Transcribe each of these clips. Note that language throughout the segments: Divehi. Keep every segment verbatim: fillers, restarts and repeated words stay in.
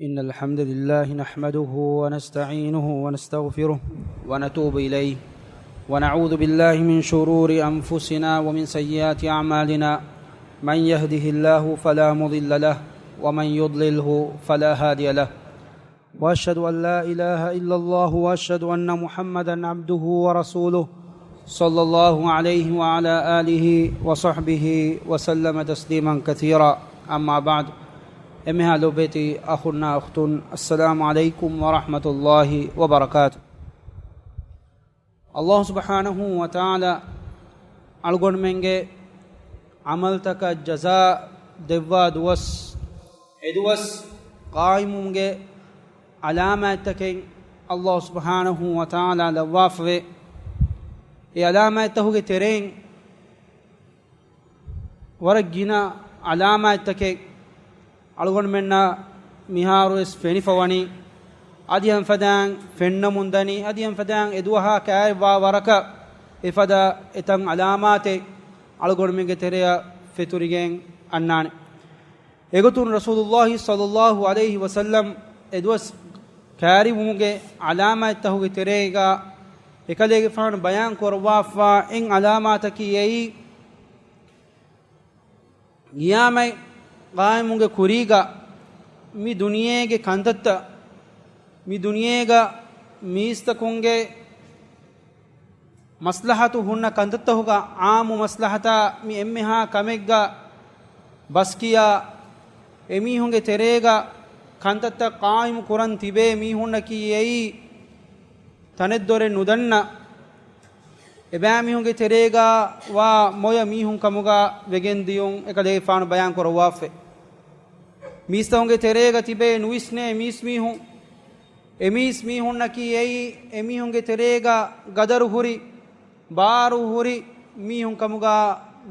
إن الحمد لله نحمده ونستعينه ونستغفره ونتوب إليه، ونعوذ بالله من شرور أنفسنا ومن سيئات أعمالنا، من يهده الله فلا مضل له، ومن يضلله فلا هادي له، وأشهد أن لا إله إلا الله، وأشهد أن محمدا عبده ورسوله، صلى الله عليه وعلى آله وصحبه وسلم تسليما كثيرا. أما بعد، އެންމެހާ ލޮބުވެތި އަޚުންނާ އުޚްތުން، السلام عليكم ورحمة الله وبركاته. ﷲ ސުބްޙާނަހޫ ވަތަޢާލާ އަޅުގަނޑުމެންގެ ޢަމަލުތަކަށް ޖަޒާ ދެއްވާ ދުވަސް، އެ ދުވަސް ޤާއިމުވުމުގެ ޢަލާމާތްތަކެއް ﷲ ސުބްޙާނަހޫ ވަތަޢާލާ ލައްވާފަވޭ. އެ ޢަލާމާތްތަކުގެ ތެރެއިން ވަރަށް ގިނަ ޢަލާމާތްތަކެއް އަޅުގަނޑުމެންނަށް މިހާރުވެސް ފެނިފަ ވަނީ، އަދި ހަމަ ފަދައިން ފެންނަމުން ދަނީ، އަދި ހަމަ ފަދައިން އެ ދުވަހާ ކައިރިވާ ވަރަކަށް އެފަދަ އެތައް ޢަލާމާތެއް އަޅުގަނޑުމެންގެ ތެރެއަށް ފެތުރިގެން އަންނާނެ. އެގޮތުން ރަސޫލުﷲ ޞައްލަﷲ ޢަލައިހި ވަސައްލަމް އެ ދުވަސް ކައިރިވުމުގެ ޢަލާމާތްތަކުގެ ތެރޭގަ އެކަލޭގެފާނު ބަޔާން ކުރައްވާފާ އެއް ޢަލާމާތަކީ އެއީ، ޤިޔާމަތް ޤާއިމުގެ ކުރީގަ މި ދުނިޔޭގެ ކަންތައްތައް، މި ދުނިޔޭގަ މީސްތަކުންގެ މަސްލަހަތު ހުންނަ ކަންތައްތަކުގަ ޢާއްމު މަސްލަހަތާ މި އެންމެހާ ކަމެއްގަ ބަސްކިޔާ، އެމީހުންގެ ތެރޭގަ ކަންތައްތައް ޤާއިމު ކުރަން ތިބޭ މީހުންނަކީ އެއީ ތަނެއްދޮރެއް ނުދަންނަ، އެބައިމީހުންގެ ތެރޭގަ ވާ މޮޔަ މީހުން ކަމުގަ ވެގެންދިޔުން އެކަލޭގެފާނު ބަޔާން ކުރައްވާފައި. މީސްތަކުންގެ ތެރޭގަ ތިބޭ ނުވިސްނޭ މީސްމީހުން، އެމީސް މީހުންނަކީ އެއީ އެމީހުންގެ ތެރޭގަ ގަދަރު ހުރި، ބާރު ހުރި މީހުން ކަމުގަ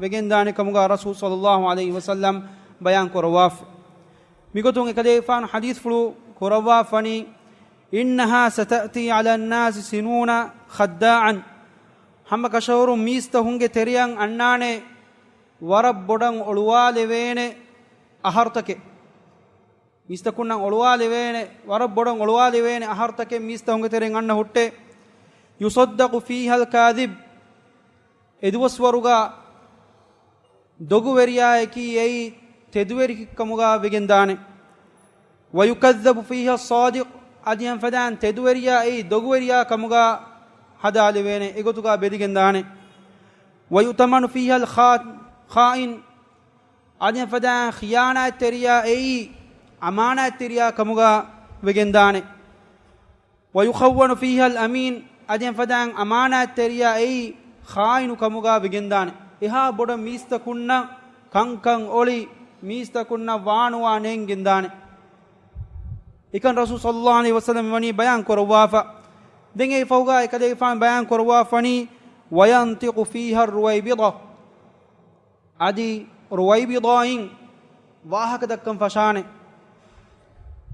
ވެގެންދާނެ ކަމުގަ ރަސޫލު ޞައްލަﷲ ޢަލައިހި ވަސައްލަމް ބަޔާން ކުރައްވާފަ. މިގޮތުން އެކަލޭގެފާނު ޙަދީޘްފުޅު ކުރައްވާފަނީ، إنها ستأتي على الناس سنون خداعا، ހަމަކަށަވަރުން މީސްތަކުންގެ ތެރެއަށް އަންނާނެ ވަރަށް ބޮޑަށް އޮޅުވާލެވޭނެ އަހަރުތަކެއް. މީސްތަކުންނަށް އޮޅުވާލެވޭނެ، ވަރަށް ބޮޑަށް އޮޅުވާލެވޭނެ އަހަރުތަކެއް މީސްތަކުންގެ ތެރެއިން އަންނަ ހުއްޓޭ. يصدق فيها الكاذب، އެދުވަސްވަރުގަ ދޮގުވެރިޔާއަކީ އެއީ ތެދުވެރިކަމުގަ ވެގެންދާނެ. ويكذب فيها الصادق، އަދި ހަމަ ފަދައިން ތެދުވެރިޔާ އެއީ ދޮގުވެރިޔާ ކަމުގަ ހަދާލެވޭނެ، އެގޮތުގަ ބެލިގެންދާނެ. ويؤتمن فيها الخا-، خائن، އަދި ހަމަ ފަދައިން ޚިޔާނާތްތެރިޔާ އެއީ އަމާނާތްތެރިޔާ ކަމުގަ ވެގެންދާނެ. ويخون فيها الأمين، އަދި ހަމަ ފަދައިން އަމާނާތްތެރިޔާ އެއީ ޚާއިނު ކަމުގަ ވެގެންދާނެ. އެހާ ބޮޑަށް މީސްތަކުންނަށް ކަންކަން އޮޅި، މީސްތަކުންނަށް ވާނުވާ ނޭނގެންދާނެ. އެކަން ރަސޫލު ޞައްލަﷲ ޢަލައިހި ވަސައްލަމް ވަނީ ބަޔާން ކުރައްވާފަ. ދެން އެއި ފަހުގަ އެކަލޭގެފާނު ބަޔާން ކުރައްވާފަނީ، وينطق فيها الرويبضة، އަދި ރުވައިބިޟާއިން ވާހަކަ ދައްކަން ފަށާނެ.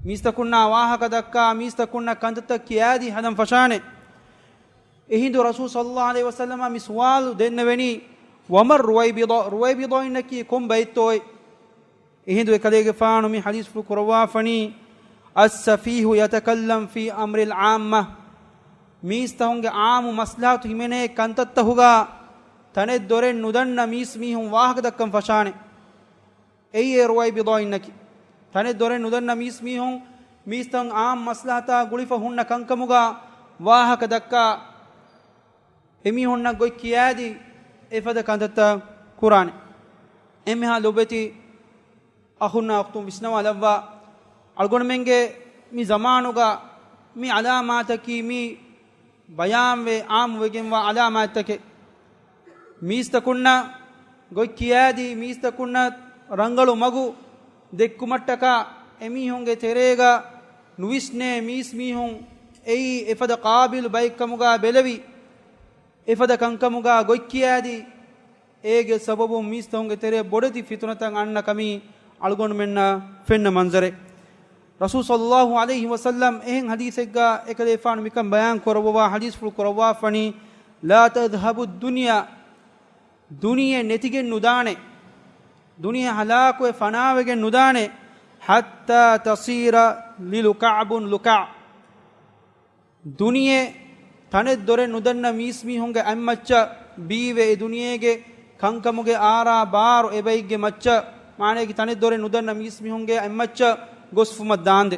މީސްތަކުންނާ ވާހަކަ ދައްކާ، މީސްތަކުންނަށް ކަންތައްތައް ކިޔާދީ ހަދަން ފަށާނެ. އެހިނދު ރަސޫލު ޞައްލަﷲ ޢަލައިހި ވަސައްލަމަށް މި ސުވާލު ދެންނެވެނީ، وما الرويبضة؟ ރުވައިބިޟާއިންނަކީ ކޮން ބައެއްތޯއޭ؟ އެހިނދު އެކަލޭގެފާނު މި ޙަދީޘްފުޅު ކުރައްވާފަނީ، السفيه يتكلم في أمر العامة، މީސްތަކުންގެ ޢާއްމު މަސްލަހަތު ހިމެނޭ ކަންތައްތަކުގަ ތަނެއް ދޮރެއް ނުދަންނަ މީސްމީހުން ވާހަކަ ދައްކަން ފަށާނެ. އެއީ އެ ރުވައިބިޟާއިންނަކީ. ތަނެއް ދޮރެއް ނުދަންނަ މީސްމީހުން މީސްތަކުން ޢާއްމު މަސްލަހަތާ ގުޅިފަ ހުންނަ ކަންކަމުގަ ވާހަކަ ދައްކާ، އެމީހުންނަށް ގޮތް ކިޔާދީ އެފަދަ ކަންތައްތައް ކުރާނެ. އެންމެހާ ލޮބުވެތި އަޚުންނާ އުޚްތުން ވިސްނަވާލައްވާ، އަޅުގަނޑުމެންގެ މި ޒަމާނުގަ މި ޢަލާމާތަކީ މި ބަޔާންވެ ޢާއްމުވެގެންވާ ޢަލާމާތްތަކެއް. މީސްތަކުންނަށް ގޮތް ކިޔާދީ، މީސްތަކުންނަށް ރަނގަޅު މަގު ދެއްކުމަށްޓަކާ، އެމީހުންގެ ތެރޭގަ ނުވިސްނޭ މީސްމީހުން އެއީ އެފަދަ ޤާބިލު ބައެއްކަމުގަ ބެލެވި، އެފަދަ ކަންކަމުގަ ގޮތް ކިޔާދީ، އޭގެ ސަބަބުން މީސްތަކުންގެ ތެރެއަށް ބޮޑެތި ފިތުނަތައް އަންނަ ކަމީ އަޅުގަނޑުމެންނަށް ފެންނަ މަންޒަރެއް. ރަސޫލު ޞައްލަﷲ ޢަލައިހި ވަސައްލަމް އެހެން ޙަދީޘެއްގަ އެކަލޭގެފާނު މިކަން ބަޔާން ކުރައްވަވާ ޙަދީޘްފުޅު ކުރައްވާފަނީ، لا تذهب الدنيا، ދުނިޔެ ނެތިގެން ނުދާނެ، ދުނިޔެ ހަލާކުވެ ފަނާވެގެން ނުދާނެ، حتى تصير للكعب لكع. ދުނިޔެ ތަނެއް ދޮރެއް ނުދަންނަ މީސްމީހުންގެ އަތްމައްޗަށް ބީވެ، އެ ދުނިޔޭގެ ކަންކަމުގެ އާރާ ބާރު އެބައިގެ މައްޗަށް، މާނަޔަކީ ތަނެއް ދޮރެއް ނުދަންނަ މީސްމީހުންގެ އަތްމައްޗަށް ގޮސްފުމަށް ދާންދެ.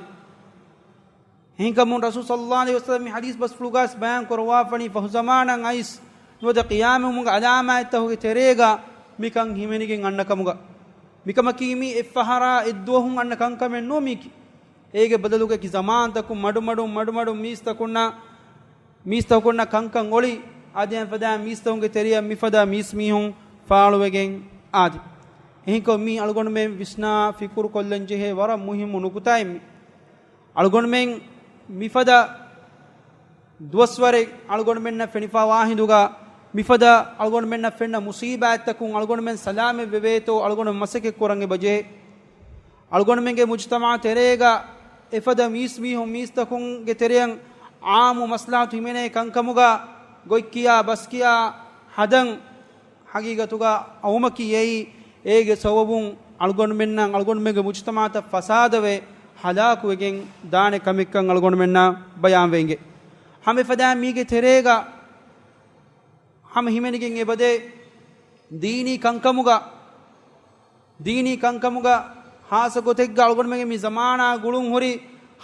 އެހެންކަމުން ރަސޫލު ޞައްލައްލާހު ޢަލައިހި ވަސައްލަމް މި ޙަދީޘް ބަސްފުޅުގަސް ބަޔާން ކުރައްވާފަނީ، ފަހު ޒަމާނަށް އައިސް ނުވަތަ ޤިޔާމަތްވުމުގެ ޢަލާމާތްތަކުގެ ތެރޭގަ މިކަން ހިމެނިގެން އަންނަ ކަމުގަ. މިކަމަކީ މީ އެއްފަހަރާ އެއްދުވަހުން އަންނަ ކަންކަމެއް ނޫން މީކީ. އޭގެ ބަދަލުގައި ޒަމާންތަކުން މަޑުމަޑުން މަޑުމަޑުން މީސްތަކުންނަށް، މީސްތަކުންނަށް ކަންކަން އޮޅި، އަދި އެފަދަ މީސްތަކުންގެ ތެރެއަށް މިފަދަ މީސްމީހުން ފާޅުވެގެން އާދި. އެހެންކޮށް މީ އަޅުގަނޑުމެން ވިސްނާ ފިކުރު ކޮށްލަން ޖެހޭ ވަރަށް މުހިއްމު ނުކުތާއެއް މީ. އަޅުގަނޑުމެން މިފަދަ ދުވަސްވަރެއް އަޅުގަނޑުމެންނަށް ފެނިފަ ވާހިނދުގަ، މިފަދަ އަޅުގަނޑުމެންނަށް ފެންނަ މުސީބާތްތަކުން އަޅުގަނޑުމެން ސަލާމަތް ވެވޭތޯ އަޅުގަނޑު މަސައްކަތް ކުރަން އެބަޖެހޭ. އަޅުގަނޑުމެންގެ މުޖުތަމަޢު ތެރޭގަ އެފަދަ މީސްމީހުން މީސްތަކުންގެ ތެރެއަށް ޢާއްމު މަސްލަހަތު ހިމެނޭ ކަންކަމުގަ ގޮތްކިޔާ ބަސްކިޔާ ހަދަން ހަގީގަތުގަ އައުމަކީ އެއީ، އޭގެ ސަބަބުން އަޅުގަނޑުމެންނަށް އަޅުގަނޑުމެންގެ މުޖުތަމަޢަތައް ފަސާދަވެ ހަލާކުވެގެން ދާނެ ކަމެއްކަން އަޅުގަނޑުމެންނަށް ބަޔާންވެ އިނގޭ. ހަމަ އެފަދައިން މީގެ ތެރޭގަ ހަމަ ހިމެނިގެން އެބަދޭ ދީނީ ކަންކަމުގަ، ދީނީ ކަންކަމުގަ ހާއްސަ ގޮތެއްގަ އަޅުގަނޑުމެންގެ މި ޒަމާނާ ގުޅުން ހުރި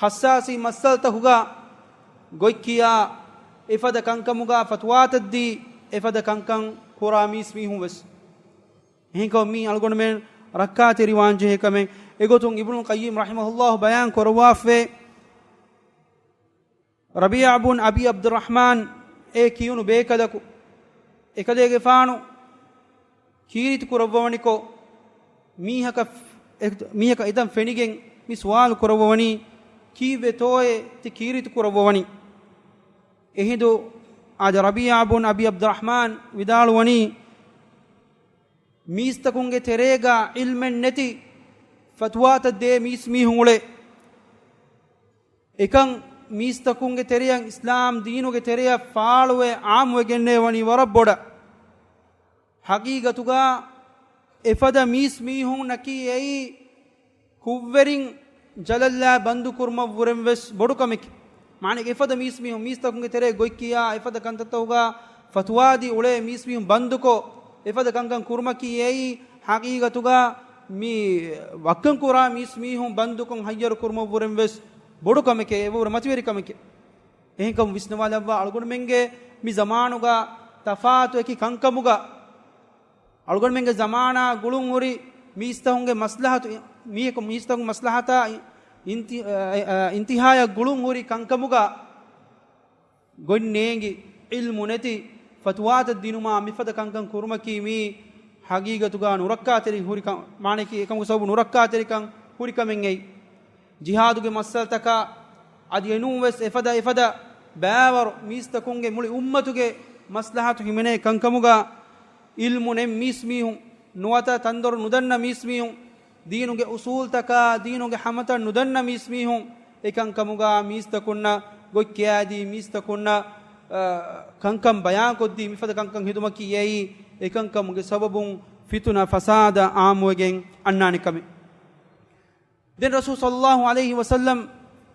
ހައްސާސީ މައްސަލަތަކުގަ ގޮތްކިޔާ އެފަދަ ކަންކަމުގަ ފަތުވާތައްދީ އެފަދަ ކަންކަން ކުރާ މީސްމީހުން ވެސް. އެހެންކަމުން މީ އަޅުގަނޑުމެން ރައްކާތެރިވާން ޖެހޭ ކަމެއް. އެގޮތުން އިބްނުލް ޤައްޔިމް ރަޙިމަހުﷲ ބަޔާން ކުރައްވާފައި، ރަބީޢާ ބުން އަބީ ޢަބްދުއްރަޙްމާން އޭ ކިޔުނު ބޭކަލަކު، އެކަލޭގެފާނު ކީރިތި ކުރައްވަވަނިކޮށް، މީހަކަށް، މީހަކަށް އެތަން ފެނިގެން މި ސުވާލު ކުރައްވަވަނީ، ކީއްވެތޯއޭ ތި ކީރިތި ކުރައްވަވަނީ؟ އެހިނދު އާދެ، ރަބީޢާ ބުން އަބީ ޢަބްދުއްރަޙްމާން ވިދާޅުވަނީ، މީސްތަކުންގެ ތެރޭގަ ޢިލްމެއް ނެތި ފަތުވާތައް ދޭ މީސްމީހުން އުޅޭ. އެކަން މީސްތަކުންގެ ތެރެއަށް އިސްލާމް ދީނުގެ ތެރެއަށް ފާޅުވެ ޢާއްމުވެގެންނޭ ވަނީ ވަރަށް ބޮޑަށް. ޙަޤީޤަތުގަ އެފަދަ މީސްމީހުންނަކީ އެއީ ކުށްވެރިން ޖަލަށްލާ ބަންދުކުރުމަށްވުރެން ވެސް ބޮޑު ކަމެކޭ. މާނައަކީ އެފަދަ މީސްމީހުން މީސްތަކުންގެ ތެރޭ ގޮތްކިޔާ އެފަދަ ކަންތައްތަކުގަ ފަތުވާދީ އުޅޭ މީސްމީހުން ބަންދުކޮށް، އެފަދަ ކަންކަން ކުރުމަކީ އެއީ ޙަޤީޤަތުގަ މި ވައްކަން ކުރާ މީސްމީހުން ބަންދުކޮށް ހައްޔަރު ކުރުމަށްވުރެން ވެސް ބޮޑު ކަމެކޭ، އެބަހުރި މަތިވެރި ކަމެކޭ. އެހެންކަމުން ވިސްނަވާލައްވާ އަޅުގަނޑުމެންގެ މި ޒަމާނުގަ ތަފާތު އެކި ކަންކަމުގަ އަޅުގަނޑުމެންގެ ޒަމާނާ ގުޅުން ހުރި މީސްތަކުންގެ މަސްލަހަތު، މީހަކު މީސްތަކުން މަސްލަހަތާ އިންތި-، އަ، އަ، އިންތިހާޔަށް ގުޅުން ހުރި ކަންކަމުގަ ގޮތް ނޭނގި، ޢިލްމު ނެތި، ފަތުވާތައް ދިނުމާ މިފަދަ ކަންކަން ކުރުމަކީ މީ ޙަޤީޤަތުގަ ނުރައްކާތެރި ހުރިކަން، މާނައަކީ އެކަމުގެ ސަބަބު ނުރައްކާތެރިކަން ހުރިކަމެއް އެއީ. ޖިހާދުގެ މައްސަލަތަކާ އަދި އެނޫން ވެސް އެފަދަ އެފަދަ ބައިވަރު މީސްތަކުންގެ މުޅި އުއްމަތުގެ މަސްލަހަތު ހިމެނޭ ކަންކަމުގަ ޢިލްމު ނެތް މީސްމީހުން ނުވަތަ ތަންދޮރު ނުދަންނަ މީސްމީހުން ދީނުގެ އުސޫލްތަކާ، ދީނުގެ ހަމަތައް ނުދަންނަ މީސްމީހުން އެކަންކަމުގަ މީސްތަކުންނަށް ގޮތް ކިޔާދީ، މީސްތަކުންނަށް، އަ، ކަންކަން ބަޔާންކޮށްދީ، މިފަދަ ކަންކަން ހެދުމަކީ އެއީ އެކަންކަމުގެ ސަބަބުން ފިތުނަ ފަސާދަ ޢާއްމުވެގެން އަންނާނެ ކަމެއް. ދެން ރަސޫލު ޞައްލައްލާހު ޢަލައިހި ވަސައްލަމް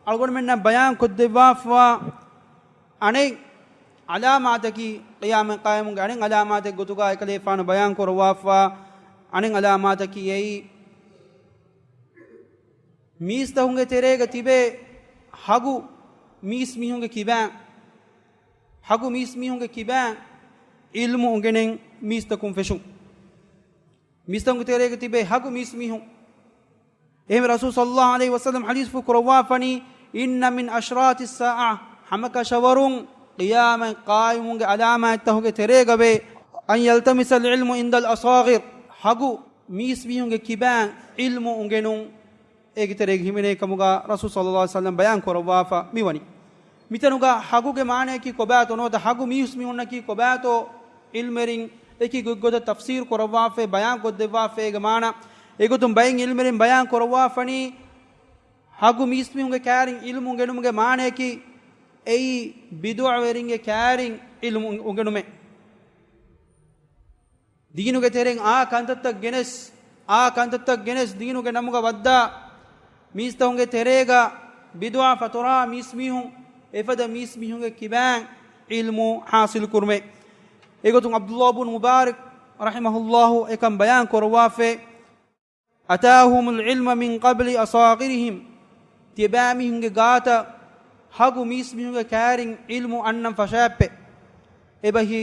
އަޅުގަނޑުމެންނަށް ބަޔާން ކޮށްދެއްވާފަވާ އަނެއް ޢަލާމާތަކީ، ޤިޔާމަތް ޤާއިމުގެ އަނެއް ޢަލާމާތެއް ގޮތުގަ އެކަލޭފާނު ބަޔާން ކުރައްވާފަވާ އަނެއް ޢަލާމާތަކީ އެއީ، މީސްތަކުންގެ ތެރޭގަ ތިބޭ ހަގު މީސްމީހުންގެ ކިބައިން، ހަގު މީސްމީހުންގެ ކިބައިން ޢިލްމު އުނގެނެން މީސްތަކުން ފެށުން. މީސްތަކުންގެ ތެރޭގަ ތިބޭ ހަގު މީސްމީހުން. އެހެންވެ، ރަސޫލު ޞައްލައްލާހު ޢަލައިހި ވަސައްލަމް ޙަދީޘްފުޅު ކުރައްވާފަނީ، إن من أشراط الساعة، ހަމަކަށަވަރުން ޤިޔާމަތް ޤާއިމުވުމުގެ ޢަލާމާތްތަކުގެ ތެރޭގަވޭ، أن يلتمس العلم عند الأصاغر، ހަގު މީސްމީހުންގެ ކިބައިން ޢިލްމު އުނގެނުން އޭގެ ތެރޭގަ ހިމެނޭ ކަމުގަ ރަސޫލު ޞައްލައްލާހު ޢަލައިހި ވަސައްލަމް ބަޔާން ކުރައްވާފަ މިވަނީ. މިތަނުގަ ހަގުގެ މާނައަކީ ކޮބާތޯ ނުވަތަ ހަގު މީސްމީހުންނަކީ ކޮބާތޯ ޢިލްމުވެރިން އެކި ގޮތްގޮތަށް ތަފްސީރު ކުރައްވާފައި ބަޔާން ކޮށްދެއްވާފައި އޭގެ މާނަ. އެގޮތުން ބައެއް ޢިލްމުވެރިން ބަޔާން ކުރައްވާފަނީ، ހަގު މީސްމީހުންގެ ކާރިން ޢިލްމު އުނގެނުމުގެ މާނައަކީ އެއީ ބިދުޢަވެރިންގެ ކާރިން ޢިލްމު އުނގެނުމޭ. ދީނުގެ ތެރެއިން އާ ކަންތައްތައް ގެނެސް، އާ ކަންތައްތައް ގެނެސް ދީނުގެ ނަމުގަ ވައްދާ، މީސްތަކުންގެ ތެރޭގަ ބިދުޢަ ފަތުރާ މީސްމީހުން އެފަދަ މީސްމީހުންގެ ކިބައިން ޢިލްމު ޙާޞިލު ކުރުމޭ. އެގޮތުން ޢަބްދުﷲ ބުން މުބާރަކް ރަޙިމަހުﷲ އެކަން ބަޔާން ކުރައްވާފައި، "أتاهم العلم من قبل أصاغرهم." ތިޔަބައިމީހުންގެ ގާތަށް ހަގު މީސްމީހުންގެ ކައިރިން ޢިލްމު އަންނަން ފަށާއްޕެ. އެބަހީ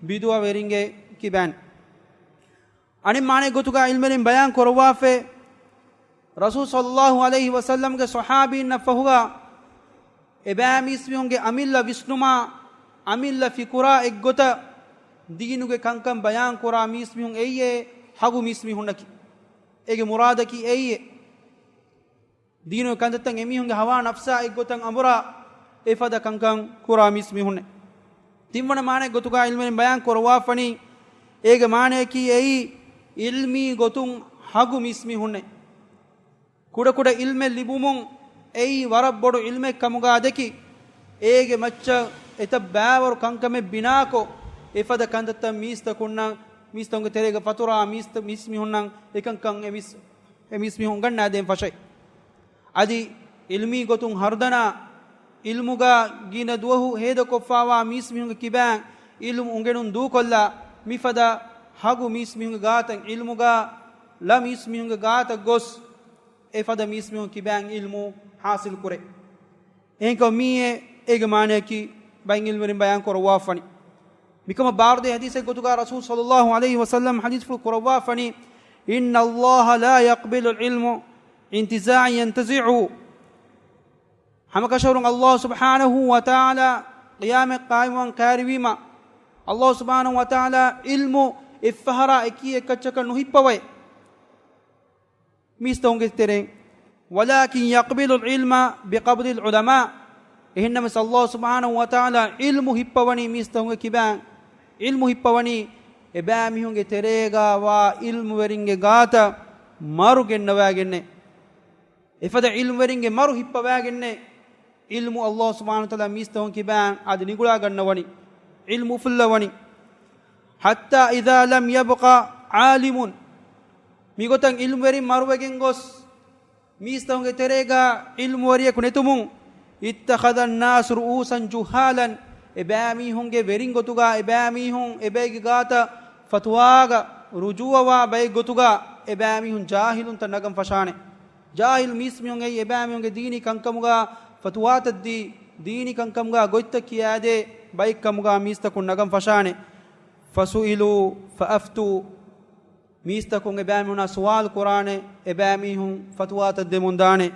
ބިދުޢަވެރިންގެ ކިބައިން. އަނެއް މާނައެއް ގޮތުގަ ޢިލްމުވެރިން ބަޔާން ކުރައްވާފައި، ރަސޫލު ޞައްލައްލާހު ޢަލައިހި ވަސައްލަމްގެ ޞަޙާބީންނަށް ފަހުގަ އެބައިމީސްމީހުންގެ އަމިއްލަ ވިސްނުމާ، އަމިއްލަ ފިކުރާ އެއްގޮތަށް ދީނުގެ ކަންކަން ބަޔާން ކުރާ މީސްމީހުން އެއީ ހަގު މީސްމީހުންނަކީ. އޭގެ މުރާދަކީ އެއީ. ދީނުގެ ކަންތައްތައް އެމީހުންގެ ހަވާ ނަފްސާ އެއްގޮތަށް އަނބުރާ އެފަދަ ކަންކަން ކުރާ މީސްމީހުންނޭ. ތިންވަނަ މާނައެއް ގޮތުގަ ޢިލްމުވެރިން ބަޔާން ކުރައްވާފަނީ، އޭގެ މާނަޔަކީ އެއީ ޢިލްމީ ގޮތުން ހަގު މީސްމީހުންނޭ. ކުޑަކުޑަ ޢިލްމެއް ލިބުމުން އެއީ ވަރަށް ބޮޑު ޢިލްމެއް ކަމުގަ ދެކި، އޭގެ މައްޗަށް އެތައް ބައިވަރު ކަންކަމެއް ބިނާކޮށް، އެފަދަ ކަންތައްތައް މީސްތަކުންނަށް، މީސްތަކުންގެ ތެރޭގަ ފަތުރާ މީސް، މީސްމީހުންނަށް އެކަންކަން އެ މީސް، އެ މީސްމީހުން އުނގަންނާދޭން ފަށައި. އަދި ޢިލްމީ ގޮތުން ހަރުދަނާ، ޢިލްމުގަ ގިނަ ދުވަހު ހޭދަކޮށްފާވާ މީސްމީހުންގެ ކިބައިން ޢިލްމު އުނގެނުން ދޫކޮށްލާ، މިފަދަ ހަގު މީސްމީހުންގެ ގާތަށް، ޢިލްމުގަ ޅަ މީސްމީހުންގެ ގާތަށް ގޮސް، އެފަދަ މީސްމީހުން ކިބައިން ޢިލްމު ޙާޞިލު ކުރޭ. އެހެންކަމުން މީއޭ އޭގެ މާނަޔަކީ ބައެއް ޢިލްމުވެރިން ބަޔާން ކުރައްވާފަނީ. މިކަމަށް ބާރުދޭ ޙަދީޘެއް ގޮތުގަ ރަސޫލު ޞައްލައްލާހު ޢަލައިހި ވަސައްލަމް ޙަދީޘްފުޅު ކުރައްވާފަނީ، "إن الله لا يقبل العلم انتزاعا ينتزعه." ހަމަކަށަވަރުން ﷲ ސުބްޙާނަހޫ ވަތަޢާލާ ޤިޔާމަތް ޤާއިމުވާން ކައިރިވީމަ، ﷲ ސުބްޙާނަހޫ ވަތަޢާލާ ޢިލްމު އެއްފަހަރާ އެކީ އެއްކައްޗަކަށް ނުހިއްޕަވައޭ. މީސްތަކުންގެ ތެރެއިން. "ولكن يقبل العلم بقبض العلماء." އެހެންނަމަވެސް ﷲ ސުބްޙާނަހޫ ވަތަޢާލާ ޢިލްމު ހިއްޕަވަނީ މީސްތަކުންގެ ކިބައިން. ޢިލްމު ހިއްޕަވަނީ އެބައިމީހުންގެ ތެރޭގަ ވާ ޢިލްމުވެރިންގެ ގާތަށް މަރު ގެންނަވައިގެންނޭ. އެފަދަ ޢިލްމުވެރިންގެ މަރު ހިއްޕަވައިގެންނޭ. ޢިލްމު ﷲ ސުބްޙާނަހޫ ވަތަޢާލާ މީސްތަކުން ކިބައިން އަދި ނިގުޅާގަންނަވަނީ. ޢިލްމު އުފުއްލަވަނީ. "حتى إذا لم يبق عالم." މިގޮތަށް ޢިލްމުވެރިން މަރުވެގެން ގޮސް، މީސްތަކުންގެ ތެރޭގަ ޢިލްމުވެރިޔަކު ނެތުމުން، "اتخذ الناس رؤوسا جهالا." އެބައިމީހުންގެ ވެރިން ގޮތުގަ، އެބައިމީހުން އެބައިގެ ގާތަށް ފަތުވާގަ ރުޖޫޢަވާ ބައެއް ގޮތުގަ އެބައިމީހުން ޖާހިލުންތައް ނަގަން ފަށާނެ. ޖާހިލު މީސްމީހުން އެއީ އެބައިމީހުންގެ ދީނީ ކަންކަމުގަ ފަތުވާތައްދީ، ދީނީ ކަންކަމުގަ ގޮތްތައް ކިޔާދޭ ބައެއްކަމުގަ މީސްތަކުން ނަގަން ފަށާނެ. "فسئلوا فأفتوا." މީސްތަކުން އެބައިމީހުނާ ސުވާލު ކުރާނެ، އެބައިމީހުން ފަތުވާތައް ދެމުންދާނެ،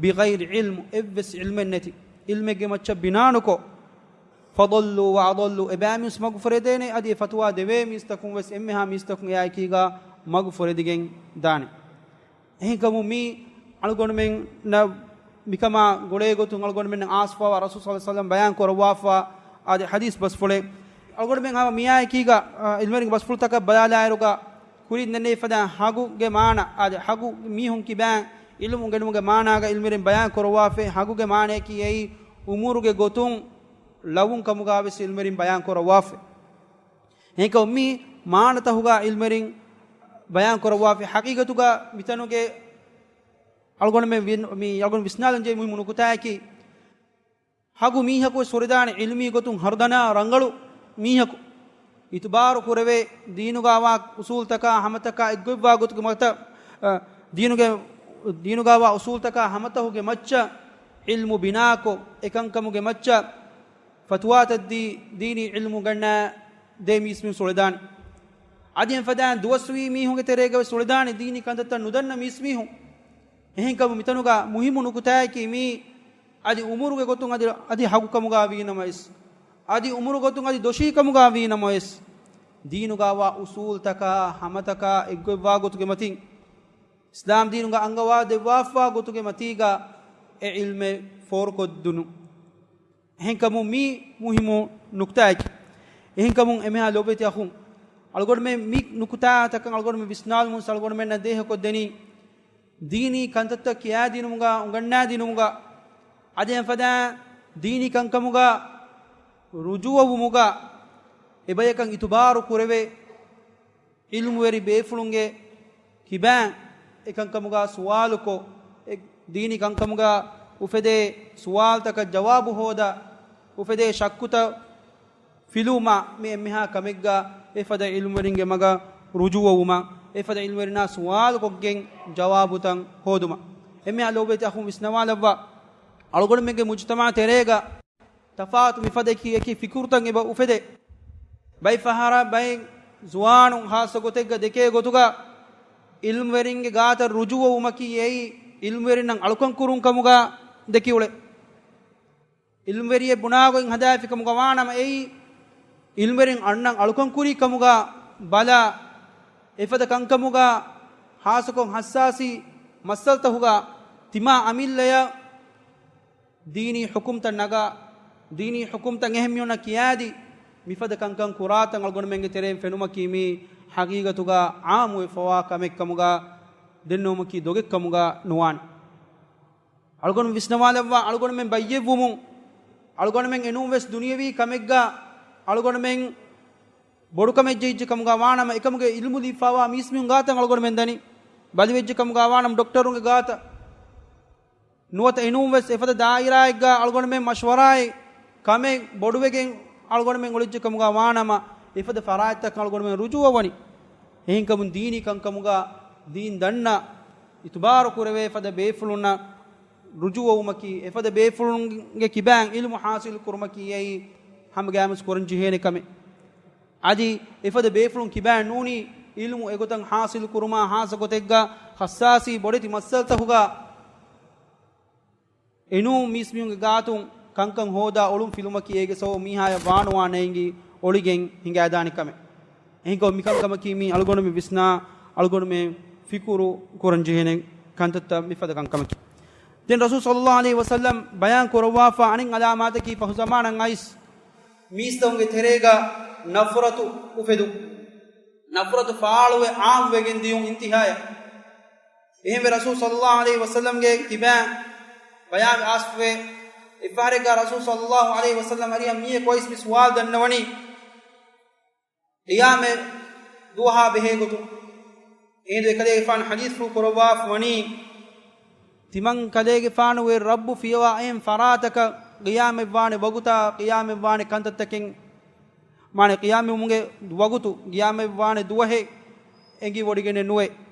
"بغير علم." އެއްވެސް ޢިލްމެއް ނެތި، ޢިލްމެއްގެ މައްޗަށް ބިނާނުކޮށް. "فضلوا وأضلوا." އެބައިމީހުން މަގު ފުރެދޭނެ، އަދި އެ ފަތުވާ ދެވޭ މީސްތަކުން ވެސް އެންމެހާ މީސްތަކުން އެއާއެކީގަ މަގު ފުރެދިގެން ދާނެ. އެހެންކަމުން މީ އަޅުގަނޑުމެންނަށް މިކަމާ ގުޅޭގޮތުން އަޅުގަނޑުމެންނަށް އާސްފާވާ ރަސޫލު ޞައްލަﷲ ޢަލައިހި ވަސައްލަމް ބަޔާން ކުރައްވާފާ އާދެ ޙަދީޘް ބަސްފުޅެއް. އަޅުގަނޑުމެން ހަމަ މިއާއެކީގަ، އަ، ޢިލްމުވެރިންގެ ބަސްފުޅުތަކަށް ބަލާލާއިރުގަ ކުރިން ދެންނެވި ފަދަ ހަގުގެ މާނަ، އާދެ ހަގު މީހުން ކިބައިން ޢިލްމު އުނގެނުމުގެ މާނާގަ ޢިލްމުވެރިން ބަޔާން ކުރައްވާފައި، ހަގުގެ މާނަޔަކީ އެއީ ޢުމުރުގެ ގޮތުން ޅަވުން ކަމުގަ ވެސް ޢިލްމުވެރިން ބަޔާން ކުރައްވާފައި. އެހެންކަމުން މި މާނަތަހުގަ ޢިލްމުވެރިން ބަޔާން ކުރައްވާފައި، ޙަޤީޤަތުގަ މިތަނުގެ އަޅުގަނޑުމެން ވި-، މި އަޅުގަނޑު ވިސްނާލަން ޖެހޭ މުހިއްމު ނުކުތާއަކީ، ހަގު މީހަކު ވެސް ހުރެދާނެ ޢިލްމީ ގޮތުން ހަރުދަނާ ރަނގަޅު މީހަކު. އިތުބާރު ކުރެވޭ ދީނުގަވާ އުސޫލުތަކާ ހަމަތަކާ އެއްގޮތްވާ ގޮތުގެ މަތަ، އަ، ދީނުގެ، ދީނުގަވާ އުސޫލުތަކާ ހަމަތަހުގެ މައްޗަށް ޢިލްމު ބިނާކޮށް، އެކަންކަމުގެ މައްޗަށް ފަތުވާތައްދީ، ދީނީ ޢިލްމު ގަންނަ ދޭ މީސްމީހުން ސުޅެދާނެ. އަދި އެފަދައިން ދުވަސްވީ މީހުންގެ ތެރޭގަވެސް ސުޅެދާނެ ދީނީ ކަންތައްތައް ނުދަންނަ މީސްމީހުން. އެހެންކަމުން މިތަނުގަ މުހިއްމު ނުކުތާއަކީ މީ އަދި އުމުރުގެ ގޮތުން އަދި، އަދި ހަގުކަމުގަ ވީނަމަވެސް، އަދި އުމުރު ގޮތުން އަދި ދޮށީ ކަމުގަ ވީނަމަވެސް، ދީނުގަވާ އުސޫލުތަކާ ހަމަތަކާ އެއްގޮތްވާ ގޮތުގެ މަތިން، އިސްލާމް ދީނުގަ އަންގަވާ ދެއްވާފާ ގޮތުގެ މަތީގަ އެ ޢިލްމެއް ފޯރުކޮށްދުނު. އެހެންކަމުން މީ މުހިއްމު ނުކުތާއެކެވެ. އެހެންކަމުން އެމެހާ ލޯބިވެތި އަޚުން، އަޅުގަނޑުމެން މި ނުކުތާތަކަށް އަޅުގަނޑުމެން ވިސްނާލުމުން އަޅުގަނޑުމެންނަށް ދޭހަކޮށްދެނީ، ދީނީ ކަންތައްތައް ކިޔާދިނުމުގަ، އުނގަންނާދިނުމުގަ، އަދި އެފަދަ ދީނީ ކަންކަމުގަ ރުޖޫޢަވުމުގަ، އެބަޔަކަށް އިތުބާރު ކުރެވޭ ޢިލްމުވެރި ބޭފުޅުންގެ ކިބައިން އެކަންކަމުގަ ސުވާލުކޮށް، އެ ދީނީ ކަންކަމުގަ އުފެދޭ ސުވާލުތަކަށް ޖަވާބު ހޯދާ، އުފެދޭ ޝައްކުތައް ފިލުވުމާ، މި އެންމެހާ ކަމެއްގަ އެފަދަ ޢިލްމުވެރިންގެ މަގަށް ރުޖޫޢަވުމަށް، އެފަދަ ޢިލްމުވެރިންނާ ސުވާލުކޮށްގެން ޖަވާބުތައް ހޯދުމަށް. އެންމެހާ ލޯބިވެތި އަޚުން ވިސްނަވާލައްވާ، އަޅުގަނޑުމެންގެ މުޖުތަމަޢު ތެރޭގަ ތަފާތު މިފަދަ އެކި އެކި ފިކުރުތައް އެބަ އުފެދޭ. ބައެއް ފަހަރަށް ބައެއް ޒުވާނުން ޚާއްޞަ ގޮތެއްގަ ދެކޭ ގޮތުގަ ޢިލްމުވެރިންގެ ގާތަށް ރުޖޫޢަވުމަކީ އެއީ ޢިލްމުވެރިންނަށް އަޅުކަން ކުރުން ކަމުގަ ދެކި އުޅޭ. ޢިލްމުވެރިއެއް ބުނާ ގޮތް ހަދާފި ކަމުގަ ވާނަމަ، އެއީ ޢިލްމުވެރިން އަންނަން އަޅުކަން ކުރީ ކަމުގަ ބަލާ، އެފަދަ ކަންކަމުގަ ޚާއްޞަކޮށް ޙައްސާސީ މައްސަލަތަކުގަ ތިމާ އަމިއްލަޔަށް ދީނީ ޙުކުމްތައް ނަގާ، ދީނީ ޙުކުމްތައް އެހެން މީހުންނަށް ކިޔާދީ، މިފަދަ ކަންކަން ކުރާތަން އަޅުގަނޑުމެންގެ ތެރެއިން ފެނުމަކީ މީ ޙަޤީޤަތުގަ ޢާއްމުވެފަވާ ކަމެއްކަމުގަ ދެންނެވުމަކީ ދޮގެއްކަމުގަ ނުވާނެ. އަޅުގަނޑު ވިސްނަވާލައްވާ، އަޅުގަނޑުމެން ބައްޔެއްވުމުން، އަޅުގަނޑުމެން އެނޫންވެސް ދުނިޔަވީ ކަމެއްގަ އަޅުގަނޑުމެން ބޮޑުކަމެއް ޖެހިއްޖެ ކަމުގަ ވާނަމަ، އެކަމުގެ ޢިލްމު ލިބިފަވާ މީސްމީހުން ގާތަށް އަޅުގަނޑުމެން ދަނީ، ބަލިވެއްޖެ ކަމުގަ ވާނަމަ ޑޮކްޓަރުންގެ ގާތަށް. ނުވަތަ އެނޫންވެސް އެފަދަ ދާއިރާއެއްގަ އަޅުގަނޑުމެން މަޝްވަރާއެއް ކަމެއް ބޮޑުވެގެން އަޅުގަނޑުމެން އުޅެއްޖެ ކަމުގަ ވާނަމަ، އެފަދަ ފަރާތްތަކަށް އަޅުގަނޑުމެން ރުޖޫޢަވަނީ. އެހެންކަމުން ދީނީ ކަންކަމުގަ ދީން ދަންނަ އިތުބާރު ކުރެވޭ ފަދަ ބޭފުޅުންނަށް ރުޖޫޢަވުމަކީ، އެފަދަ ބޭފުޅުންގެ ކިބާން ޢިލްމު ޙާޞިލު ކުރުމަކީ އެއީ ހަމަގައިމުވެސް ކުރަން ޖެހޭނެ ކަމެއް. އަދި އެފަދަ ބޭފުޅުން ކިބާން ނޫނީ ޢިލްމު އެގޮތަށް ޙާޞިލު ކުރުމާ، ޚާއްޞަ ގޮތެއްގަ ޚައްޞާސީ ބޮޑެތި މައްސަލަތަކުގަ އެނޫން މީސްމީހުންގެ ގާތުން ކަންކަން ހޯދާ އޮޅުން ފިލުމަކީ އޭގެ ސަބަބު މީހާޔަށް ވާނުވާ ނޭނގި އޮޅިގެން ހިނގާދާނެ ކަމެއް. އެހެންކަމުން މިކަންކަމަކީ މީ އަޅުގަނޑުމެން ވިސްނާ، އަޅުގަނޑުމެން ފިކުރު ކުރަން ޖެހޭނެ ކަންތައްތައް މިފަދަ ކަންކަމަކީ. ދެން ރަސޫލު ޞައްލައްލާހު ޢަލައިހި ވަސައްލަމް ބަޔާން ކުރައްވާފަ އަނެއް ޢަލާމާތަކީ ފަހު ޒަމާނަށް އައިސް މީސްތަކުންގެ ތެރޭގަ ނަފްރަތު އުފެދުން. ނަފްރަތު ފާޅުވެ ޢާއްމުވެގެން ދިޔުން އިންތިހާޔަށް. އެހެންވެ ރަސޫލު ޞައްލައްލާހު ޢަލައިހި ވަސައްލަމްގެ ކިބާން ބަޔާން އައިސްފަވޭ. އެއްފަހަރެއްގަ ރަސޫލު ޞައްލައްލާހު ޢަލައިހި ވަސައްލަމް އަރިހަށް މީހަކު އައިސް މި ސުވާލު ދަންނަވަނީ ޤިޔާމަތް ދުވަހާ ބެހޭ ގޮތުން. އެހިނދު އެކަލޭގެފާނު ޙަދީޘްފުޅު ކުރައްވާފަ ވަނީ، ތިމަން ކަލޭގެފާނުގެ ރައްބު ފިޔަވާ އެހެން ފަރާތަކަށް ޤިޔާމަތްވާނެ ވަގުތާ، ޤިޔާމަތްވާނެ ކަންތައްތަކެއް، މާނަ ޤިޔާމަތްވުމުގެ ވަގުތު، ޤިޔާމަތްވާނެ ދުވަހެއް އެނގިވޮޑިގެނެއް ނުވޭ،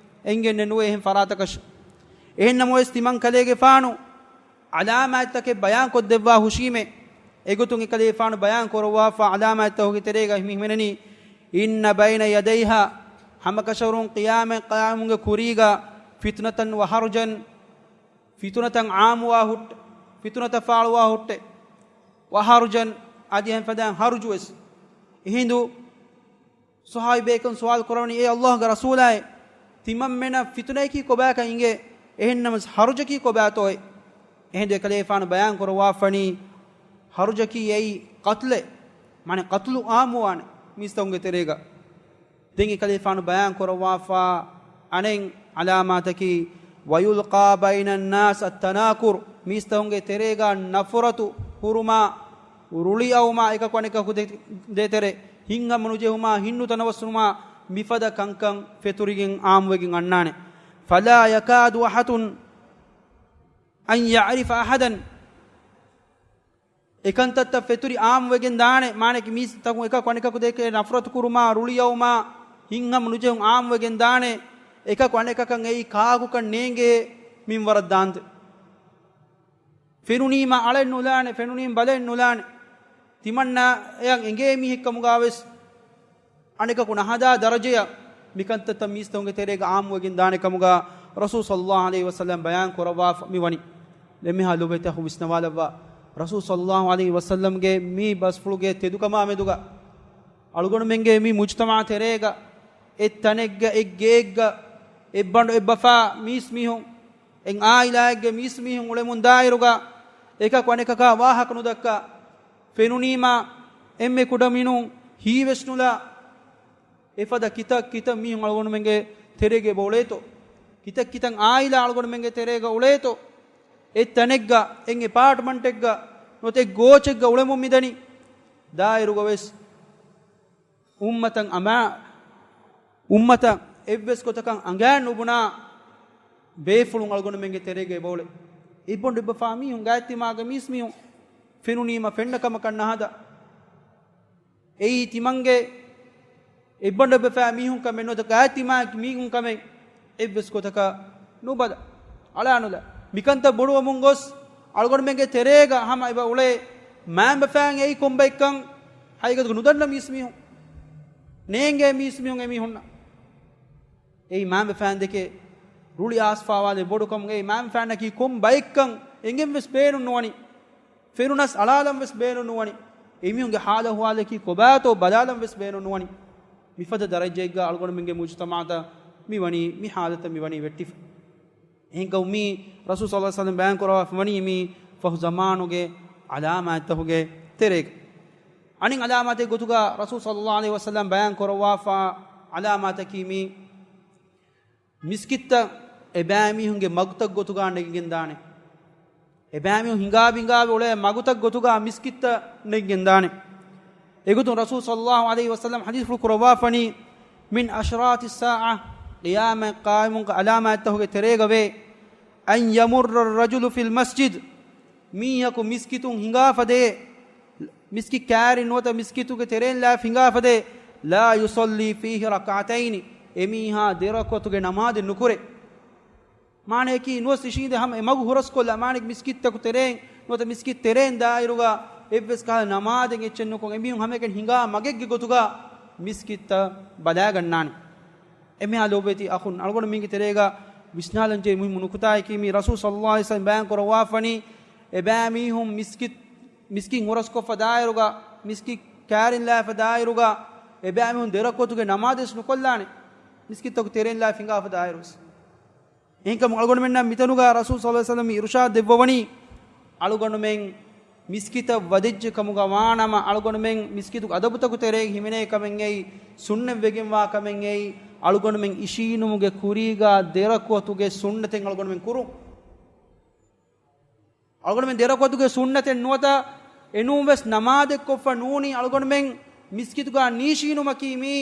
އެނގެންނެއް ނުވޭ އެހެން ފަރާތަކަށް. އެހެން ނަމަވެސް ތިމަން ކަލޭގެފާނު ޢަލާމާތްތަކެއް ބަޔާންކޮށްދެއްވާ ހުށީމޭ. އެގޮތުން އެކަލޭފާނު ބަޔާން ކުރައްވާފަ ޢަލާމާތްތަކުގެ ތެރޭގަ ހިމެނެނީ، إن بين يديها، ހަމަކަށަވަރުން ޤިޔާމަތް ޤާއިމުވުމުގެ ކުރީގަ، فتنة وهرجا، ފިތުނަތައް ޢާއްމުވާ ހުއްޓެ، ފިތުނަތައް ފާޅުވާ ހުއްޓެ، وهرجا، އަދި އެހެން ފަދައިން ހަރުޖުވެސް. އެހިނދު ޞަޙާބީ ބޭކަލުން ސުވާލު ކުރަވަނީ، އޭ ﷲގެ ރަސޫލާއޭ، ތިމަންމެނަށް ފިތުނައަކީ ކޮބާކަން އިނގޭ؟ އެހެންނަމަވެސް ހަރުޖަކީ ކޮބާތޯއޭ؟ އެހިނދު އެކަލޭފާނު ބަޔާން ކުރައްވާފަނީ، ހަރުޖަކީ އެއީ ޤަތްލެއް. މާނަ ޤަތްލު ޢާއްމުވާނެ މީސްތަކުންގެ ތެރޭގަ. ދެން އެކަލޭފާނު ބަޔާން ކުރައްވާފަ އަނެއް ޢަލާމާތަކީ، ويلقى بين الناس التناكر، މީސްތަކުންގެ ތެރޭގަ ނަފްރަތު ހުރުމާ، ރުޅިއައުމާ، އެކަކު އަނެކަކު ދޭ-، ދޭތެރޭ ހިތްހަމަނުޖެހުމާ، ހިތްނުތަނަވަސްވުމާ، މިފަދަ ކަންކަން ފެތުރިގެން ޢާއްމުވެގެން އަންނާނެ. فلا يكاد أحد أن يعرف أحدا، އެކަންތައްތައް ފެތުރި ޢާއްމުވެގެން ދާނެ، މާނައަކީ މީސްތަކުން އެކަކު އަނެކަކު ދެކެ ނަފްރަތު ކުރުމާ، ރުޅިއައުމާ، ހިތްހަމަނުޖެހުން ޢާއްމުވެގެން ދާނެ، އެކަކު އަނެކަކަށް އެއީ ކާކުކަން ނޭނގޭ މިންވަރަށް ދާންދެ. ފެނުނީމަ އަޅެއް ނުލާނެ، ފެނުނީމަ ބަލައެއް ނުލާނެ. ތިމަންނާ އެޔަށް އެނގޭ މީހެއްކަމުގާވެސް އަނެކަކު ނަހަދާ ދަރަޖަޔަށް މިކަންތައްތައް މީސްތަކުންގެ ތެރޭގަ ޢާއްމުވެގެން ދާނެ ކަމުގަ ރަސޫލު ޞައްލައްލާހު ޢަލައިހި ވަސައްލަމް ބަޔާން ކުރައްވާފަ މި ވަނީ. އެންމެހާ ލޮބުވެތި އަޚުން ވިސްނަވާލައްވާ، ރަސޫލު ޞައްލައްލާހު ޢަލައިހި ވަސައްލަމްގެ މި ބަސްފުޅުގެ ތެދުކަމާ މެދުގަ އަޅުގަނޑުމެންގެ މި މުޖުތަމަޢު ތެރޭގަ އެއް ތަނެއްގަ، އެއް ގެއެއްގަ، އެއް ބަނޑު އެއްބަފާ މީސްމީހުން، އެއް ޢާއިލާއެއްގެ މީސްމީހުން އުޅެމުން ދާއިރުގަ އެކަކު އަނެކަކާ ވާހަކަ ނުދައްކާ، ފެނުނީމާ އެންމެ ކުޑަމިނުން ހީވެސްނުލާ، އެފަދަ ކިތައް ކިތައް މީހުން އަޅުގަނޑުމެންގެ ތެރޭގަ އެބަ އުޅޭތޯ؟ ކިތައް ކިތައް ޢާއިލާ އަޅުގަނޑުމެންގެ ތެރޭގަ އުޅޭތޯ؟ އެއް ތަނެއްގަ، އެއް އެޕާޓްމަންޓެއްގަ، ނުވަތަ އެއް ގޯޗެއްގަ އުޅެމުން މިދަނީ. ދާއިރުގަވެސް އުއްމަތަށް އަމާ، އުއްމަތަށް އެއްވެސް ގޮތަކަށް އަނގައިން ނުބުނާ، ބޭފުޅުން އަޅުގަނޑުމެންގެ ތެރޭގަ އެބައުޅޭ. އެއްބަނޑު އެއްބަފާ މީހުން، ގާތްތިމާގެ މީސްމީހުން ފެނުނީމަ ފެންނަ ކަމަކަށް ނަހަދާ. އެއީ ތިމަންގެ އެއްބަނޑު އެއްބަފާ މީހުން ކަމެއް ނުވަތަ ގާތްތިމާ މީހުން ކަމެއް އެއްވެސް ގޮތަކަށް ނުބަލާ، އަޅާނުލާ. މިކަންތައް ބޮޑުވަމުން ގޮސް އަޅުގަނޑުމެންގެ ތެރޭގަ ހަމަ އެބަ އުޅޭ މާތްބަފާން އެއީ ކޮންބައެއްކަން ހަގީގަތުގަ ނުދަންނަ މީސްމީހުން، ނޭނގޭ މީސްމީހުން އެމީހުންނަށް. އެއީ މާތްބަފާން ދެކެ ރުޅި އާސްފާވާލެއް ބޮޑުކަމުން. އެއީ މާތްބަފާންނަކީ ކޮން ބައެއްކަން އެނގެން ވެސް ބޭނުން ނުވަނީ. ފެނުނަސް އަޅާލަން ވެސް ބޭނުން ނުވަނީ. އެމީހުންގެ ހާލު އަހުވާލަކީ ކޮބާތޯ ބަލާލަން ވެސް ބޭނުން ނުވަނީ. މިފަދަ ދަރަޖައެއްގަ އަޅުގަނޑުމެންގެ މުޖުތަމަޢަތައް މި ވަނީ، މި ހާލަތަށް މި ވަނީ ވެއްޓިފަ. އެހެންކަމުން މީ ރަސޫލު ޞައްލަﷲު ޢަލައިހި ވަސައްލަމަ ބަޔާން ކުރައްވާފަ ވަނީ މީ ފަހު ޒަމާނުގެ ޢަލާމާތްތަކުގެ ތެރޭގަ. އަނެއް ޢަލާމާތެއް ގޮތުގަ ރަސޫލު ޞައްލަﷲު ޢަލައިހި ވަސައްލަމަ ބަޔާން ކުރައްވާފަ ޢަލާމާތަކީ މީ މިސްކިތްތައް އެބައިމީހުންގެ މަގުތައް ގޮތުގަ ނެގިގެންދާނެ. އެބައިމީހުން ހިނގާ ބިނގާވެ އުޅޭ މަގުތައް ގޮތުގަ މިސްކިތްތައް ނެގިގެންދާނެ. އެގޮތުން ރަސޫލު ޞައްލަﷲު ޢަލައިހި ވަސައްލަމަ ޙަދީޘްފުޅު ކުރައްވާފަނީ، މިން އަޝްރާޠިއްސާޢަ، ޤިޔާމަތް ޤާއިމުވުމުގެ ޢަލާމާތްތަކުގެ ތެރޭގަވޭ، އަން ޔަމުއްރަ އައްރަޖުލު ފިލް މަސްޖިދް، މީހަކު މިސްކިތުން ހިނގާފަދޭ، މިސްކިތް ކާރިން ނުވަތަ މިސްކިތުގެ ތެރެއިން ލާފަ ހިނގާފަދޭ، ލާ ޔުޞައްލީ ފީހި ރަކްޢަތައިނި، އެމީހާ ދެރަކުޢަތުގެ ނަމާދެއް ނުކުރޭ. މާނަޔަކީ ނުވަސް އިށީނދެ ހަމަ އެ މަގު ހުރަސްކޮށްލާ، މާނަޔަކީ މިސްކިތްތަކު ތެރެއިން ނުވަތަ މިސްކިތް ތެރެއިން ދާއިރުގަ އެއްވެސް ކަހަލަ ނަމާދެއް އެއްޗެއް ނުކޮށް، އެމީހުން ހަމައެކަނި ހިނގާ މަގެއްގެ ގޮތުގަ މިސްކިތްތައް ބަލާގަންނާނެ. އެމީހާ ލޯބިވެތި އަޚުން، އަޅުގަނޑުމެންގެ ތެރޭގަ ވިސްނާލަންޖެހޭ މުހިއްމު ނުކުތާއަކީ މީ ރަސޫލު ޞައްލަﷲު ޢަލައިހި ވަސައްލަމަ ބަޔާން ކުރައްވާފަނީ، އެބައިމީހުން މިސްކިތް، މިސްކިތް ހުރަސްކޮށްފަ ދާއިރުގަ، މިސްކިތް ކާރިން ލާފަ ދާއިރުގަ، އެބައިމީހުން ދެރަކުޢަތުގެ ނަމާދެއް ނުކޮށްލާނެ. މިސްކިތްތަކު ތެރެއިން ލާފަ ހިނގާފަ ދާއިރުވެސް. އެހެންކަމުން އަޅުގަނޑުމެންނަށް މިތަނުގަ ރަސޫލު ޞައްލަﷲު ޢަލައިހި ވަސައްލަމަ އިރުޝާދު ދެއްވަވަނީ، އަޅުގަނޑުމެން މިސްކިތަށް ވަދެއްޖެ ކަމުގަ ވާނަމަ، އަޅުގަނޑުމެން މިސްކިތުގެ އަދަބުތަކު ތެރޭގަ ހިމެނޭ ކަމެއް އެއީ، ސުންނަތްވެގެންވާ ކަމެއް އެއީ، އަޅުގަނޑުމެން އިށީނުމުގެ ކުރީގަ ދެރަކުޢަތުގެ ސުންނަތެއް އަޅުގަނޑުމެން ކުރުން. އަޅުގަނޑުމެން ދެރަކުޢަތުގެ ސުންނަތެއް ނުވަތަ އެނޫންވެސް ނަމާދެއް ކޮށްފަ ނޫނީ، އަޅުގަނޑުމެން މިސްކިތުގަ ނީށީނުމަކީ މީ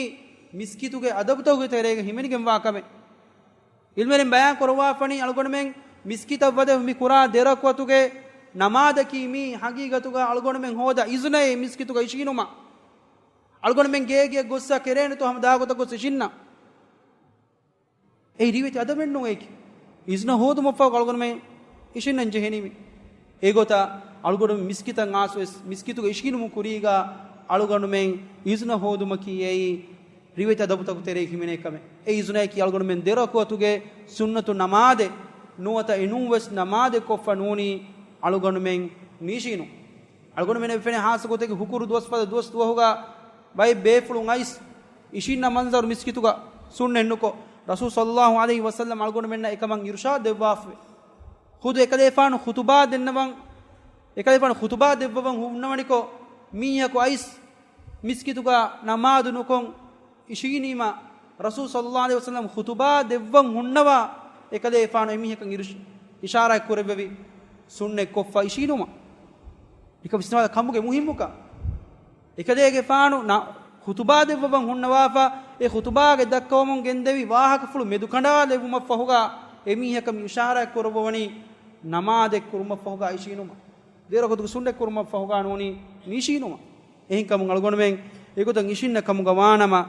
މިސްކިތުގެ އަދަބުތަކުގެ ތެރޭގަ ހިމެނިގެންވާ ކަމެއް. ޢިލްމުވެރިން ބަޔާން ކުރައްވާފަނީ، އަޅުގަނޑުމެން މިސްކިތަށް ވަދެ މި ކުރާ ދެރަކުޢަތުގެ ނަމާދަކީ މީ ހަގީގަތުގަ އަޅުގަނޑުމެން ހޯދާ އިޒުނައޭ މިސްކިތުގަ އިށީނުމަށް. އަޅުގަނޑުމެން ގޭގެއަށް ގޮއްސަ ކެރޭނެތޯ ހަމަ ދާގޮތަށް ގޮސް އިށިންނަ. އެއީ ރިވެތި އަދަބެއްނޫން އެކި. އިޒުނަ ހޯދުމަށްފަހު އަޅުގަނޑުމެން އިށިންނަން ޖެހެނީމި. އެގޮތަށް އަޅުގަނޑު މިސްކިތަށް އާސްވެސް މިސްކިތުގެ އިށީނުމު ކުރީގަ އަޅުގަނޑުމެން އިޒުނަ ހޯދުމަކީ އެއީ ރިވެތި އަދަބުތަކު ތެރޭ ހިމެނޭ ކަމެއް. އެ އިޒުނައަކީ އަޅުގަނޑުމެން ދެރަކުޢަތުގެ ސުންނަތު ނަމާދެއް ނުވަތަ އެނޫންވެސް ނަމާދެއް ކޮށްފަ ނޫނީ އަޅުގަނޑުމެން ނީށީނު. އަޅުގަނޑުމެން އެފެނެ ހާއްސަ ގޮތެއްގެ ހުކުރު ދުވަސް ފަދަ ދުވަސް ދުވަހުގަ ބައެއް ބޭފުޅުން އައިސް އިށީންނަ މަންޒަރު މިސްކިތުގަ ސުންނަތް ނުކޮށް، ރަސޫލު ޞައްލަﷲު ޢަލައިހި ވަސައްލަމަ އަޅުގަނޑުމެންނަށް އެކަމަށް އިރުޝާދު ދެއްވާފަވޭ. ޚުދު އެކަލޭފާނު ޚުތުބާ ދެންނަވަން، އެކަލޭފާނު ޚުތުބާ ދެއްވަވަން ހުންނަވަނިކޮށް، މީހަކު އައިސް މިސްކިތުގަ ނަމާދު ނުކޮށް އިށީނީމަ، ރަސޫލު ޞައްލަﷲު ޢަލައިހި ވަސައްލަމަ ޚުތުބާ ދެއްވަން ހުންނަވާ އެކަލޭފާނު އެމީހަކަށް އިރުޝް-، އިޝާރާތް ކުރެއްވެވި ސުންނަތް ކޮށްފަ އިށީނުމަށް. ނިކަން ވިސްނާލަ ކަމުގެ މުހިއްމުކަން. އެކަލޭގެފާނު ނަ-، ޚުތުބާ ދެއްވަވަން ހުންނަވާފަ، އެ ޚުތުބާގެ ދައްކަވަމުން ގެންދެވި ވާހަކަފުޅު މެދުކަނޑާލެއްވުމަށްފަހުގަ އެމީހަކަށް މި އިޝާރާތް ކުރައްވަވަނީ ނަމާދެއް ކުރުމަށްފަހުގަ އިށީނުމަށް. ދެރަކުޢަތުގެ ސުންނަތް ކުރުމަށްފަހުގަ ނޫނީ ނީށީނުމަށް. އެހެންކަމުން އަޅުގަނޑުމެން އެގޮތަށް އިށިންނަ ކަމުގަ ވާނަމަ،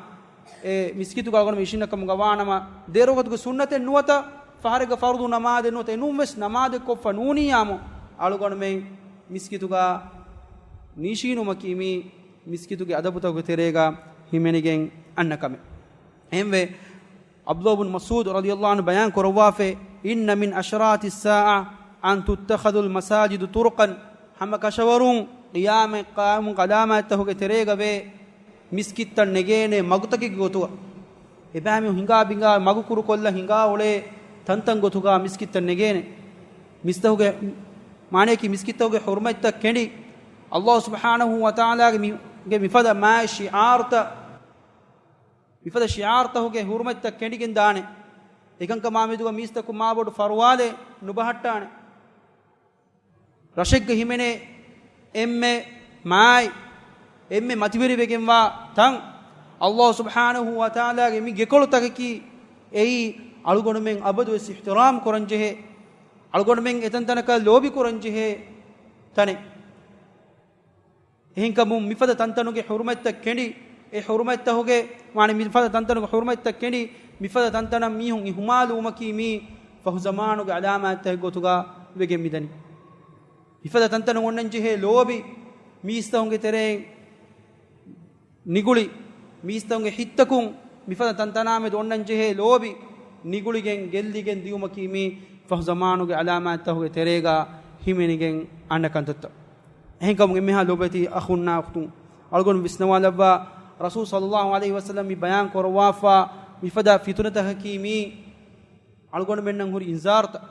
އެ މިސްކިތުގަ އަޅުގަނޑުމެން އިށިންނަ ކަމުގަ ވާނަމަ، ދެރަކުޢަތުގެ ސުންނަތެއް ނުވަތަ ފަހަރެއްގަ ފަރުޟު ނަމާދެއް ނުވަތަ އެނޫންވެސް ނަމާދެއް ކޮށްފަ ނޫނިއްޔާމު، އަޅުގަނޑުމެން މިސްކިތުގަ ނީށީނުމަކީ މީ މިސްކިތުގެ އަދަބުތަކުގެ ތެރޭގަ ހިމެނިގެން އަންނަ ކަމެއް. އެހެންވެ، ޢަބްދުﷲ ބިން މަސްޢޫދު ރަޟިޔަﷲު ޢަންހު ބަޔާން ކުރައްވާފައި، إن من أشراط الساعة أن تتخذ المساجد طرقا، ހަމަ ކަށަވަރުން ޤިޔާމަތް ޤާއިމު ޢަލާމާތްތަކުގެ ތެރޭގަ ވޭ މިސްކިތްތައް ނެގޭނެ މަގުތަކެއްގެ ގޮތުގަ. އެބައިމީހުން ހިނގާ ބިނގާ މަގު ކުރުކޮށްލަ ހިނގާ އުޅޭ ތަންތަން ގޮތުގަ މިސްކިތްތައް ނެގޭނެ. މިސްތަކުގެ މާނަޔަކީ މިސްކިތްތަކުގެ ޙުރުމަތްތައް ކެނޑި، ﷲ ސުބްޙާނަހޫ ވަތަޢާލާގެ މި-، ގެ މިފަދަ މާތް ޝިޢާރުތައް މިފަދަ ޝިޢާރުތަކުގެ ޙުރުމަތްތައް ކެނޑިގެން ދާނެ. އެކަންކަމާ މެދުގަ މީސްތަކުން މާބޮޑު ފަރުވާލެއް ނުބަހައްޓާނެ. ރަށެއްގަ ހިމެނޭ އެންމެ މާތް، އެންމެ މަތިވެރިވެގެންވާ ތަން، ﷲ ސުބްޙާނަހޫ ވަތަޢާލާގެ މި ގެކޮޅުތަކަކީ އެއީ އަޅުގަނޑުމެން އަބަދުވެސް އިޙްތިރާމް ކުރަންޖެހޭ، އަޅުގަނޑުމެން އެތަންތަނަކަށް ލޯބި ކުރަންޖެހޭ ތަނެއް. އެހެންކަމުން މިފަދަ ތަންތަނުގެ ޙުރުމަތްތައް ކެނޑި، އެ ޙުރުމަތްތަކުގެ، ވާނެ މިފަދަ ތަންތަނުގެ ޙުރުމަތްތައް ކެނޑި، މިފަދަ ތަންތަނަށް މީހުން އިހުމާލުވުމަކީ މީ ފަހު ޒަމާނުގެ ޢަލާމާތްތަކެއް ގޮތުގަ ވެގެން މިދަނީ. މިފަދަ ތަންތަނުން އޮންނަން ޖެހޭ ލޯބި، މީސްތަކުންގެ ތެރެއިން ނިގުޅި، މީސްތަކުންގެ ހިތްތަކުން މިފަދަ ތަންތަނާމެދު އޮންނަން ޖެހޭ ލޯބި ނިގުޅިގެން ގެއްލިގެން ދިޔުމަކީ މީ ފަހު ޒަމާނުގެ ޢަލާމާތްތަކުގެ ތެރޭގަ ހިމެނިގެން އަންނަ ކަންތައްތައް. އެހެންކަމުން އެންމެހާ ލޯބިވެތި އަޚުންނާ އުޚްތުން، އަޅުގަނޑު ވިސްނަވާލައްވާ، ރަސޫލު ޞައްލައްލާހު ޢަލައިހި ވަސައްލަމް މި ބަޔާން ކުރައްވާފާ މިފަދަ ފިތުނަތަކަކީ މީ އަޅުގަނޑުމެންނަށް ހުރި އިންޒާރުތައް.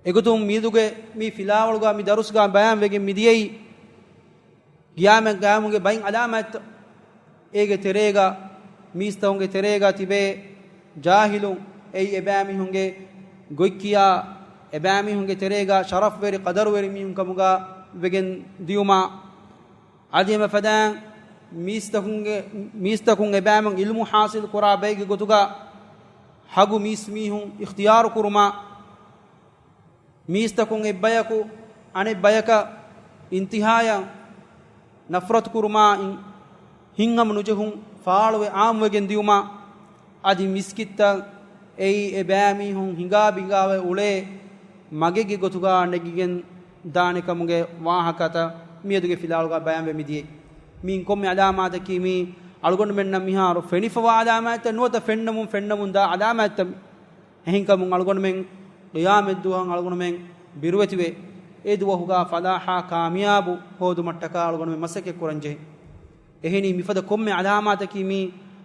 އެގޮތުން މީދުގެ މި ފިލާވަޅުގަ މި ދަރުސްގަ ބަޔާން ވެގެން މިދިޔައީ، ޤިޔާމަތް ޤާއިމުގެ ބައިން ޢަލާމާތްތައް. އޭގެ ތެރޭގަ މީސްތަކުންގެ ތެރޭގަ ތިބޭ ޖާހިލުން އެއީ އެބައިމީހުންގެ ގޮތްކިޔާ، އެބައިމީހުންގެ ތެރޭގަ ޝަރަފްވެރި ޤަދަރުވެރި މީހުން ކަމުގަ ވެގެން ދިޔުމާ، އަދި އެމަ ފަދައިން މީސްތަކުންގެ، މީސްތަކުން އެބައިމީހުން ޢިލްމު ޙާޞިލް ކުރާ ބައެއްގެ ގޮތުގަ ހަގު މީސްމީހުން އިޚްތިޔާރު ކުރުމާ، މީސްތަކުން އެއްބަޔަކު އަނެއް ބަޔަކަށް އިންތިހާޔަށް ނަފްރަތު ކުރުމާ، ހިތްހަމަ ނުޖެހުން ފާޅުވެ ޢާއްމުވެގެން ދިޔުމާ، އަދި މިސްކިތްތައް އެއީ އެބައިމީހުން ހިނގާ ބިނގާވެ އުޅޭ މަގެއްގެ ގޮތުގަ ނެގިގެން ދާނެ ކަމުގެ ވާހަކަތައް މިއަދުގެ ފިލާވަޅުގަ ބަޔާންވެ މިދިޔައީ. މިއިން ކޮންމެ ޢަލާމާތަކީ މީ އަޅުގަނޑުމެންނަށް މިހާރު ފެނިފަވާ ޢަލާމާތްތައް ނުވަތަ ފެންނަމުން ފެންނަމުން ދާ ޢަލާމާތްތައް. އެހެންކަމުން އަޅުގަނޑުމެން ޤިޔާމަތްދުވަހަށް އަޅުގަނޑުމެން ބިރުވެތިވެ، އެ ދުވަހުގަ ފަލާޙާ ކާމިޔާބު ހޯދުމަށްޓަކާ އަޅުގަނޑުމެން މަސައްކަތް ކުރަންޖެހޭ. އެހެނީ މިފަދަ ކޮންމެ ޢަލާމާތަކީ މީ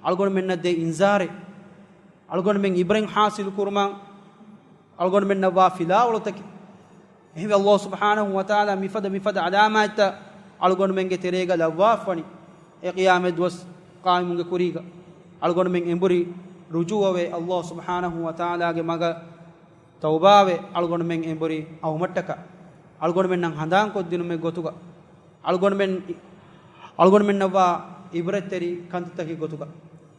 އަޅުގަނޑުމެންނަށް ދޭ އިންޒާރެއް. އަޅުގަނޑުމެން ޢިބްރަތް ޙާޞިލު ކުރުމަށް އަޅުގަނޑުމެންނަށްވާ ފިލާވަޅުތަކެއް. އެހެންވެ، ﷲ ސުބްޙާނަހު ވަތަޢާލާ މިފަދަ މިފަދަ ޢަލާމާތްތައް އަޅުގަނޑުމެންގެ ތެރޭގަ ލައްވާފަނި. އެ ޤިޔާމަތް ދުވަސް ޤާއިމުގެ ކުރީގަ އަޅުގަނޑުމެން އެނބުރި ރުޖޫޢަވެ، ﷲ ސުބްޙާނަހު ވަތަޢާލާގެ މަގަށް ތައުބާވެ، އަޅުގަނޑުމެން އެނބުރި އައުމަށްޓަކާ، އަޅުގަނޑުމެންނަށް ހަނދާންކޮށްދިނުމެއް ގޮތުގަ، އަޅުގަނޑުމެން، އަޅުގަނޑުމެންނަށްވާ ޢިބްރަތްތެރި ކަންތައްތަކެއް ގޮތުގަ.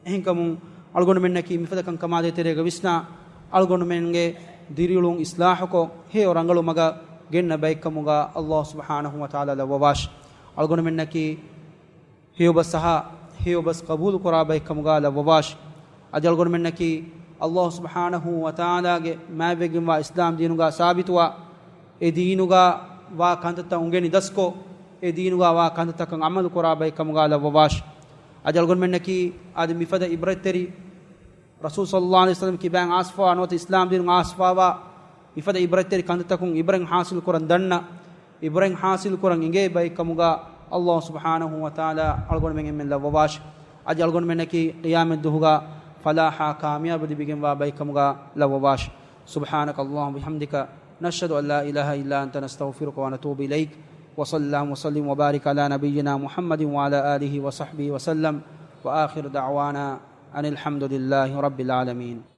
އެހެންކަމުން އަޅުގަނޑުމެންނަކީ މިފަދަ ކަންކަމާ ދޭތެރޭގަ ވިސްނާ، އަޅުގަނޑުމެންގެ ދިރިއުޅުން އިޞްލާޙުކޮށް، ހެޔޮ ރަނގަޅު މަގަށް ގެންނަ ބައެއްކަމުގަ ﷲ ސުބްޙާނަހު ވަތަޢާލާ ލައްވަވާށި. އަޅުގަނޑުމެންނަކީ ހެޔޮބަސް އަހާ، ހެޔޮބަސް ޤަބޫލުކުރާ ބައެއްކަމުގަ ލައްވަވާށި. އަދި އަޅުގަނޑުމެންނަކީ ﷲ ސުބްޙާނަހު ވަތަޢާލާގެ މާތްވެގެންވާ އިސްލާމް ދީނުގަ ސާބިތުވާ، އެ ދީނުގަ ވާ ކަންތައްތައް އުނގެނި ދަސްކޮށް، އެ ދީނުގަ ވާ ކަންތައްތަކަށް ޢަމަލު ކުރާ ބައެއްކަމުގަ ލައްވަވާށި. އަދި އަޅުގަނޑުމެންނަކީ އަދި މިފަދަ ޢިބްރަތްތެރި ރަސޫލު ޞައްލައްލާހު ޢަލައިހި ވަސައްލަމަ ކިބައިން އާސްފާ ނުވަތަ އިސްލާމް ދީނުން އާސްފާވާ މިފަދަ ޢިބްރަތްތެރި ކަންތައްތަކުން ޢިބްރަތް ޙާޞިލު ކުރަން ދަންނަ، ޢިބްރަތް ޙާޞިލު ކުރަން އިނގޭ ބައެއްކަމުގަ ﷲ ސުބްޙާނަހު ވަތަޢާލާ އަޅުގަނޑުމެން އެންމެން ލައްވަވާށި. އަދި އަޅުގަނޑުމެންނަކީ ޤިޔާމަތްދުވަހުގަ ފަލާޙާ ކާމިޔާބު ލިބިގެންވާ ބައެއްކަމުގަ ލައްވަވާށި. سبحانك اللهم وبحمدك، نشهد أن لا إله إلا أنت، نستغفرك ونتوب إليك. وصلى اللهم وسلم وبارك على نبينا محمد وعلى آله وصحبه وسلم. وآخر دعوانا أن الحمد لله رب العالمين.